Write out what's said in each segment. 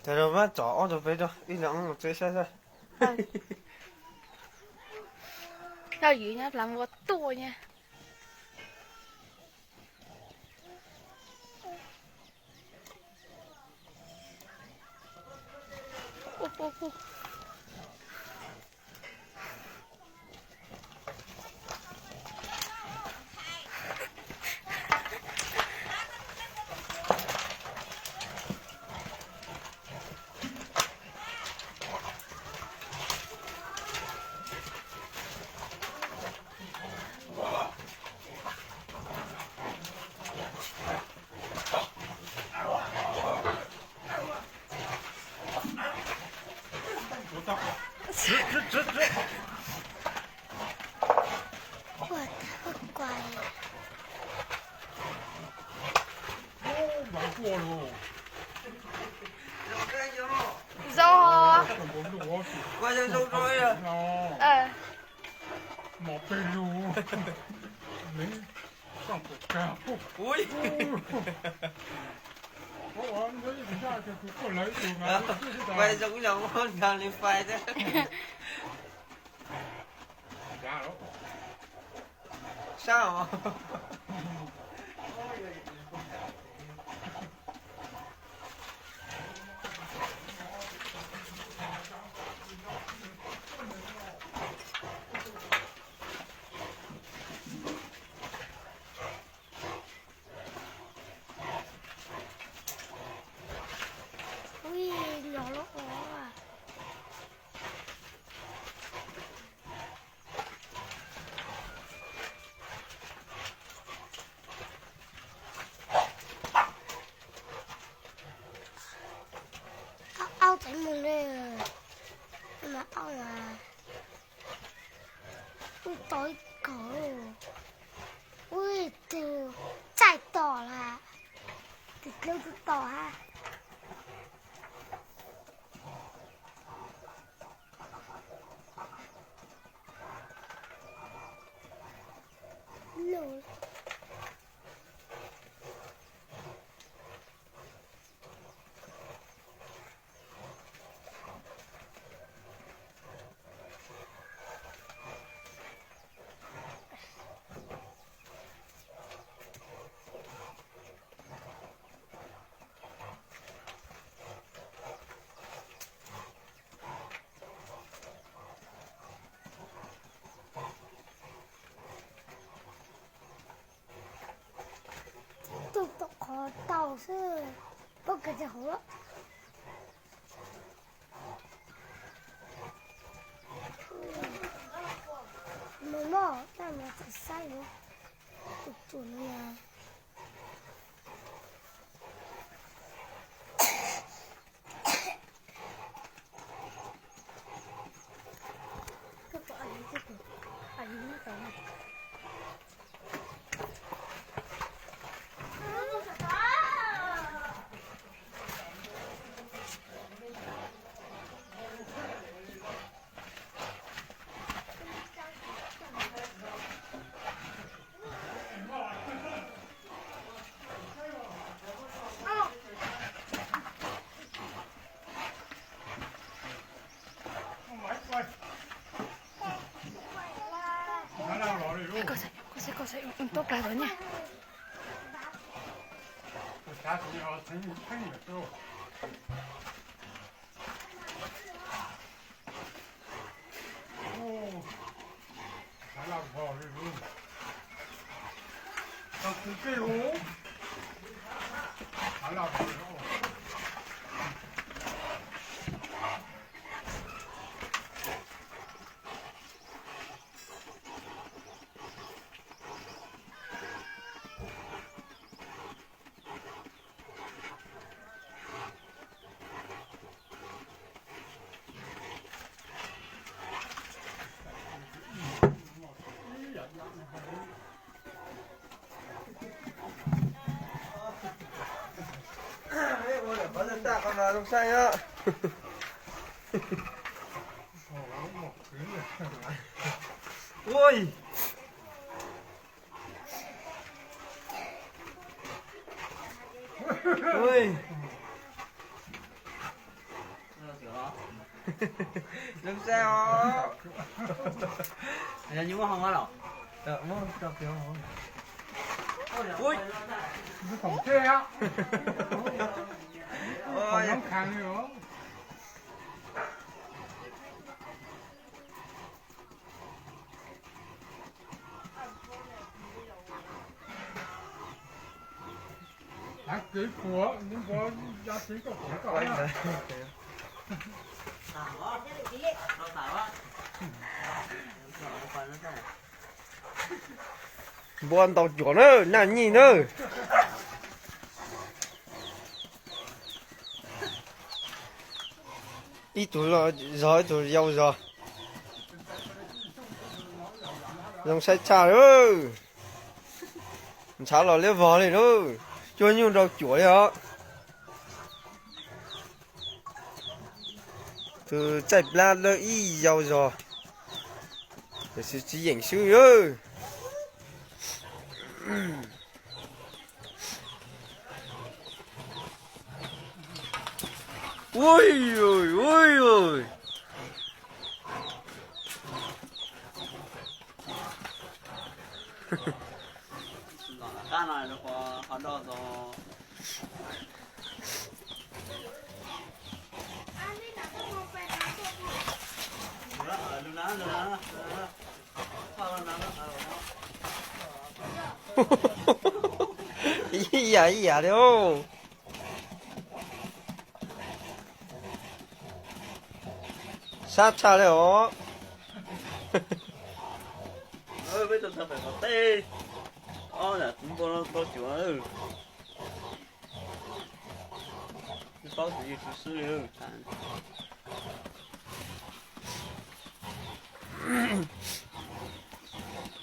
Cov no mas tso ob rau peb rau ib leeg tso saib saib. Yog ywv nyob plav npua tuaj nyob. Zoo. Ui. Quay giống giống ngang li fai thế. Sao? Ui, lov lov os. Aub, aub txawm mus li, mas aub mas. Ui, tau ib kaum. Ui, tus txaij tom lawm, tus dlawb tus tom hab. Tuaj tom qhov tau xwb, pob kws tsis hauv lawm. Mus mog, tab mas txawm saib yuav tus tsuam no na. Koj saib, koj saib, ua tuab plag tod nyaj. Ui. Ui. Zoo saib os. Yog nyuj muab hoo los. Ui. Npua ntaus cuam na, naj nyij na. Ib tug zog ib tug yau zog. Zoo saib tshaj lawm. Ntshav los liab vog li lawm. Cuag nyuj nrau cuam li os. Tus txaij plab dawb ib yau zog, tiam sis tsis yeem swb. Ui, ui, ui. Ib yam ib yam li os. Sab tshaj li os. Peb tau txog pem qhov teb, ob yam txiv npua no tau cuam. Paub tus yawg tsis xwb li.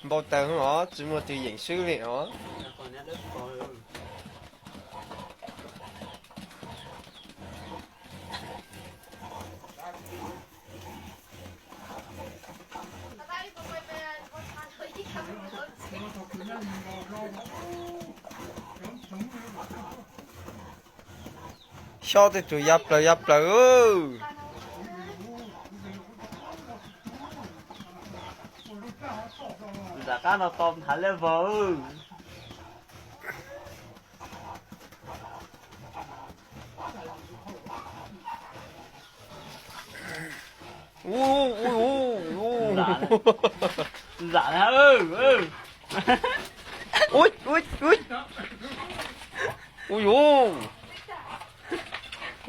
Npau taws os, tsis muaj tus yeem swb li os. Xyob tej tus ya plaws ya plaws. Nram qab no tau nthaiv liab vog. Ui, ui, ui, ui. Zam na. Ui, ui, ui. Ui, ui.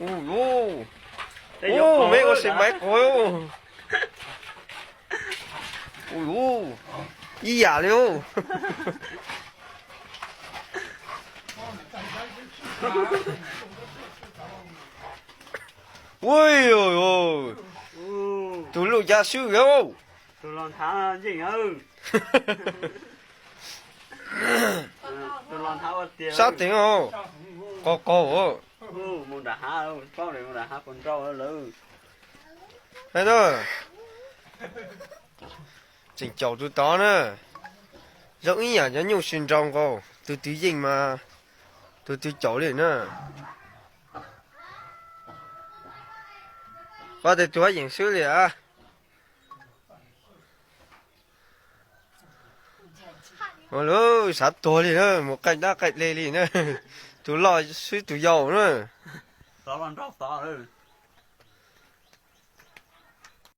Ui, ui. Ui, meb ua xi maiv quav. Ui, ib yam li. Ui, tus luj ya swb. Sab teev, qaug qaug. Hais na, tseem caum tus tod na. Zoo ib yam cov nyuj sib nraus nkaus, tus twg yeej mas tus twg caum li na. Pab tes tus haj yeem swb li a. Ua lub sav tuag li na, mus qaij dab qaij deg li na. Tus loj swb tus yau na.